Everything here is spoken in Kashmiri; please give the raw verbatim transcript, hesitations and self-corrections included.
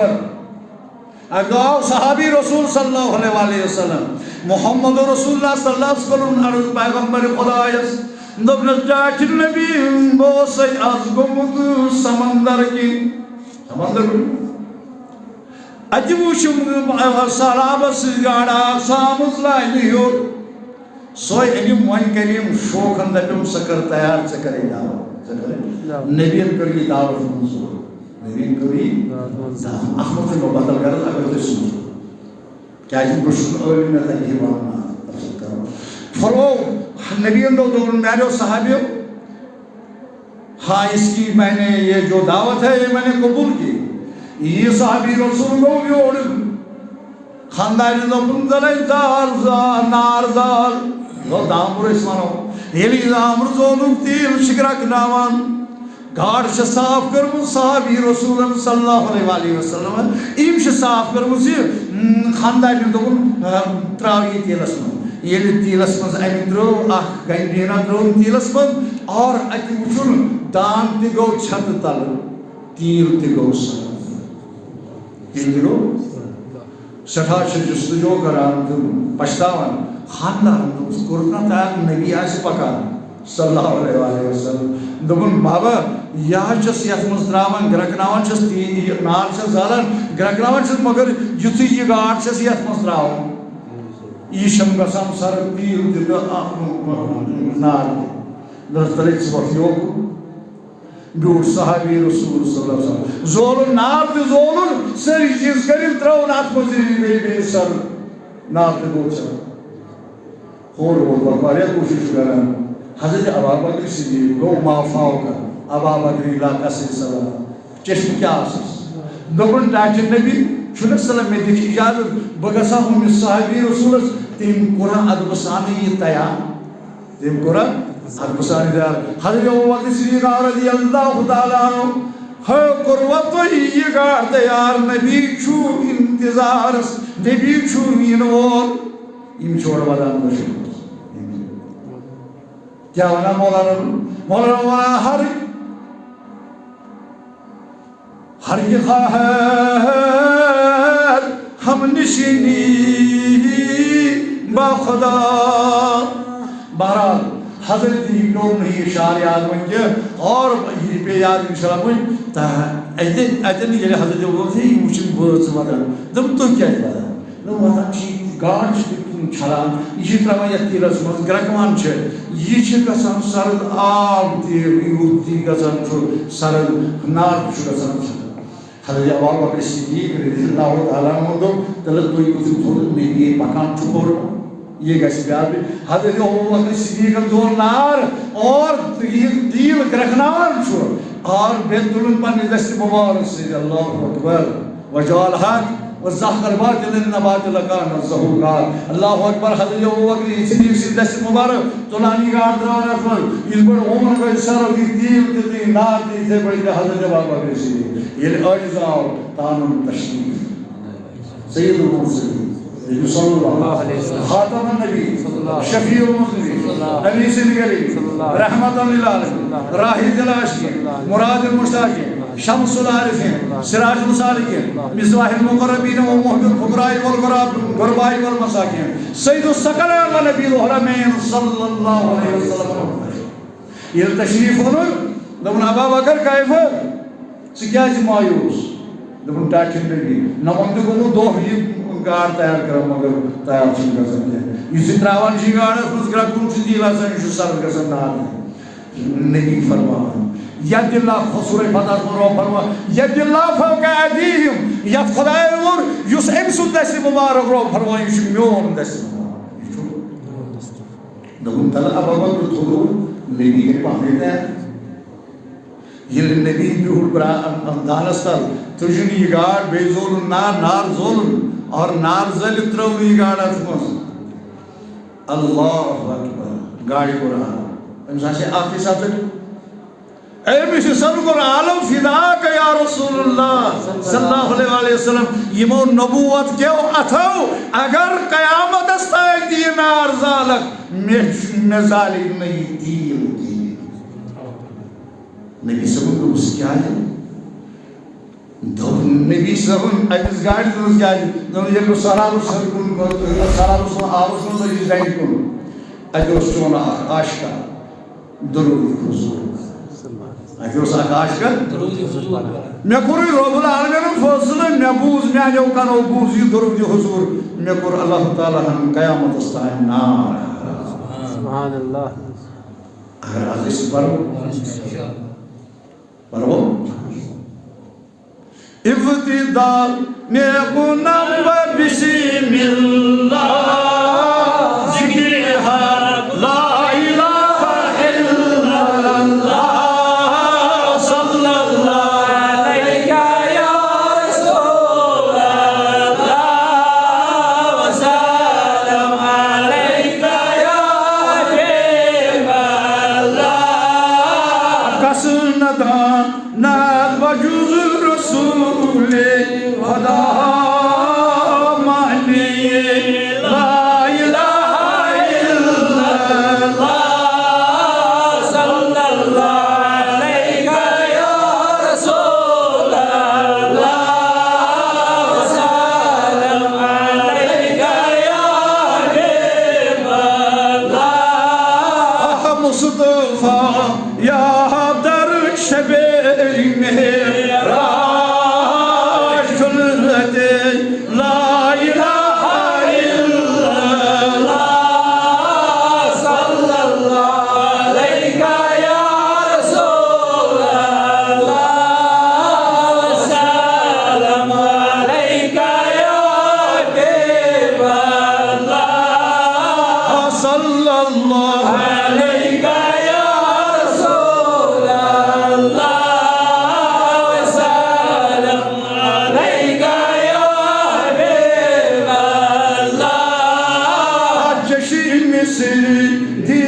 اَکہِ دۄہ آو صحابی رسول صلی اللہ علیہ وآلہ وسلم، محمد رسول اللہ صلی اللہ علیہ وسلم، عرض پیغمبر خدایس، دوٚپنس، "ٹاٹھہِ نبی، بہٕ اوسَے از گوٚمُت سمندر کِنۍ۔" سمندر کِنۍ؟ اَتہِ وُچھُم سہلابس سۭتۍ گاڈ اکھ سۄ آمٕژ لانہِ ہیوٚر۔ سۄے أنِم، وۄنۍ کٔرِم شوخن، دَپٮ۪م، "ژٕ کر تیار، ژےٚ کَرے دعوت، ژےٚ کَرے۔" نبیَن کٔر یہِ دعوت منظوٗر۔ نبیَن کٔر یہِ دعوت۔ اَتھ منٛز تہِ گوٚو بدل غرض، اگر تُہۍ سوٗنٛچِو۔ کیٛازِ بہٕ چھُس نہٕ عٲلِم، مےٚ تَگہِ یہِ وَنُن آز، تَفصیٖل کَرُن۔ فرموو، نبیَن دوٚپ، دوٚپُن، "میٛانیو صحابیو، ہاں، اس کی میں نے یہ جو دعوت ہے، یہ میں نے قبول کی۔" یہِ صحابی رسول گوٚو یور۔ خانٛدارِ دوٚپُن، "زَلَے زال زا-، نار زال۔" گوٚو دامبُر أسۍ وَنو۔ ییٚلہِ یہِ دامبُر زولُن، تیٖل چھِ گرٛٮ۪کناوان۔ گاڈ چھِ صاف کٔرمٕژ صحابی رسولن صلی اللہ علیہ وآلہ وسلم۔ یِم چھِ صاف کٔرمٕژ یہِ، م، خانٛدارِ دوٚپُن، "آ، ترٛاو یہِ تیٖلَس منٛز۔" ییٚلہِ تیٖلَس منٛز أمۍ ترٛٲو، اَکھ گنڈینا ترٛٲوٕن تیٖلَس منٛز، اور اَتہِ وُچھُن، دان تہِ گوٚو چھتہٕ تَلہٕ، تیٖل تہِ گوٚو سرد۔ تیٖل تہِ گوٚو۔ سٮ۪ٹھاہ چھِ جستجو کران تہٕ پچھتاوان، خانٛدارن دوٚپُس، "کوٚرُکھ نا تیار، نبی آسہِ پکان صلی اللہ علیہ وآلہ وسلم۔" دوٚپُن، "بابا، یہِ حظ چھَس یَتھ منٛز ترٛاوان، گرٛٮ۪کناوان چھَس، تی یہِ نار چھَس زالان، گرٛٮ۪کناوان چھَس، مگر یُتھُے یہِ گاڈ چھَس یَتھ منٛز ترٛاوان، یہِ چھَم گژھان سرد، تیٖل تہِ تہٕ اَتھ نار تہِ۔" دوٚپُس، "تَلے ژٕ وۄتھ یوکُن۔" بیوٗٹھ صحابی رسول صلی اللہ علیہ وسلم۔ زولُن نار تہِ زولُن، سٲری چیٖز کٔرِتھ ترٛٲوُن اَتھ منٛز یہِ بیٚیہِ، بیٚیہِ سرد۔ نار تہِ گوٚو سرد۔ ہورٕ ووت پَتہٕ واریاہ کوٗشِش چھُ کران۔ حضرت ابابکر صدیق گوٚو ما فوق ابابکر لا کثیر صلاح۔ چشمہٕ کیٛاہ ٲسٕس؟ دوٚپُن، "ٹاٹھہِ نبی چھُنہٕ صلی اللہ، مےٚ دِکھ اجازت، بہٕ گژھٕ ہا ہُمِس صحابی رسولس، تٔمۍ کوٚرا ادبہٕ سانٕے یہِ تیار۔" تٔمۍ کوٚرا ادبہٕ سان اظہار۔ حضرت ابوبکر صدیق رضی اللہ تعالیٰ عنہ، ہو کوٚروا تۄہہِ یہِ گاڈ تیار؟ نبی چھُ انتظارس، نبی چھُ یِنہٕ وول۔ یِم چھِ اورٕ ودان مٔشیٖد منٛز۔ کیٛاہ ونان مولانا؟ مولانا ونان ہر ہر کہ خواہد ہم نشینی با خدا۔ بہرحال، حضرت یہِ پیوٚو نہٕ یہِ شعر یاد وۄنۍ کینٛہہ، اور یہِ پیٚیہِ یاد انشاءاللہ وۄنۍ۔ تہٕ اَتٮ۪ن، اَتٮ۪ن ییٚلہِ حضرت عمر ووٚن، "ہے، یِم چھِنہٕ بٲژ وَدان۔" دوٚپُن، "تُہۍ کیٛازِ وَدان؟" نہ وَنان چھِ یہِ گاڈ چھِ تِم چھَلان، یہِ چھِ ترٛاوان یَتھ تیٖلَس منٛز، گرٛٮ۪کوان چھِ، یہِ چھِ گژھان سرد، آب تہِ یُتھ تہِ گژھان چھُ سرد، نار تہِ چھُ گژھان سرد۔ حضرت ابوبکر صدیق رضی اللہ تعالیٰ عنہ دوٚپ، "تیٚلہِ تُہۍ وٕچھِو تھوٚد نبی پَکان چھُ ہورٕ، یہِ گژھِ بیٛاکھ۔" حضرت ابوبکر صدیقن زول نار اور یہِ تیٖل گرٛٮ۪کناوان چھُ اور بیٚیہِ تُلُن پنٛنہِ دستِ مُبارک سۭتۍ، اللہ اکبر۔ وجعل الحق وزهق الباطل ان الباطل كان زهوقا۔ اللہ اکبر۔ حضرت ابوبکر صدیق سٕنٛدِ دستِ مُبارک تُلان یہِ گاڈ ترٛاوان اَتھ منٛز۔ یِتھ پٲٹھۍ عمر گٔے سرد، یہِ تیٖل تہِ تہٕ یہِ نار تہِ، یِتھَے پٲٹھۍ گٔے حضرت ابوبکر صدیق۔ ییٚلہِ عٲجِز آو، تانُن تشریٖف۔ سید المرسلین، نبی صلی اللہ علیہ وسلم، خاتم النبی، شفیع المذنبین، نبی سٕنٛدِ گرِ، رحمت للعالمین، راہ دل عاشقین، مراد المشتاقین، شمس العارفین، سراج السالکین، مصباح المقربین و محب الفقراء والغراب-، غرباء والمساکین، سید الثقلین و نبی الحرمین صلی اللہ علیہ وسلم۔ ییٚلہِ تشریٖف اوٚنُن، دوٚپُن، "ابا بکر کیف؟ ژٕ کیٛازِ مایوٗس؟" دوٚپُن، "ٹاٹھہِ نبی، نہ وۄنۍ تہِ گوٚمُت دۄہ یہِ گاڈ تیار کران، مگر تیار چھُنہٕ گژھان کینٛہہ۔ یُس یہِ ترٛاوان چھِ یہِ گاڈَس منٛز، گرٛٮ۪کُن چھُ تیٖل آسان، یہِ چھُ سرد گژھان نار۔" نبی فرماوان، "ید اللہ خصوٗرے پتہٕ آسہٕ بہٕ رۄب فرماوان، ید اللہ فوق ایدیہم، یَتھ خدایَن ووٚن، یُس أمۍ سُنٛد دستِ مُبارک رۄب فرماوان، یہِ چھُ میون دستِ مُبارک۔" یہِ چھُ دوٚپُن، "تَلہٕ ابا بکر تھوٚد اوٚن، نبی گٔے پانَے تیار۔" ییٚلہِ نبی بیوٗٹھ برا-، دانَس تَل، تُجُن یہِ گاڈ، بیٚیہِ زولُن نار، نار زولُن، اور نار زٲلِتھ ترٛٲو یہِ گاڈ اَتھ منٛز۔ اللہ اکبر۔ گاڈِ کوٚر آب۔ أمِس آسہِ اَکھ حصہٕ ژٔٹِتھ۔ أمِس چھُ سَن کوٚر عالم فداک یا رسول اللہ صلی اللہ علیہ وآلہ وسلم۔ یِمو نبوت کیو اَتھو اگر قیامتس تام تہِ یہِ نار زالکھ، مےٚ چھُ، مےٚ زالہِ نہٕ یہِ تیٖل کِہیٖنۍ۔ نبی صٲبن دوٚپُس، "کیٛازِ؟" دوٚپُن نبی صٲبُن أکِس گاڑِ منٛز کیٛازِ؟ دوٚپُن ییٚلہِ بہٕ صحرا رسول کُن گوٚو، صحرا رسول آوُس منٛز أکِس گاڑِ کُن، اَتہِ اوس چون اکھ عاشقہ درود حضور۔ اَتہِ اوس اکھ عاشقہ۔ مےٚ کوٚرُے رب العالمینُن فٲصلہٕ، مےٚ بوٗز، میٛانیو کَنو بوٗز یہِ درود حضور، مےٚ کوٚر اللہ تعالیٰ ہن قیامتس تام نار۔ سبحان اللہ۔ اگر از أسۍ پرو، پرو۔ ابتدا میں کنم بسم اللہ، ذکر حق لا الہ الا اللہ، صلی اللہ علیک یا رسول اللہ، وسلم علیک یا حبیب اللہ۔ کس ندان نعت بجز رسول خدا معنی لا الہ الا اللہ، صلی اللہ علیک یا رسول اللہ، وسلم علیک یا حبیب اللہ۔ مصطفیٰ یا در شب معراج خلوت لا الہ الا اللہ، صلی اللہ علیک یا رسول اللہ، سلام علیک یا حبیب اللہ، صلی اللہ علیک یا رسول اللہ، سلام علیک یا حبیب اللہ۔ جشن مصر دی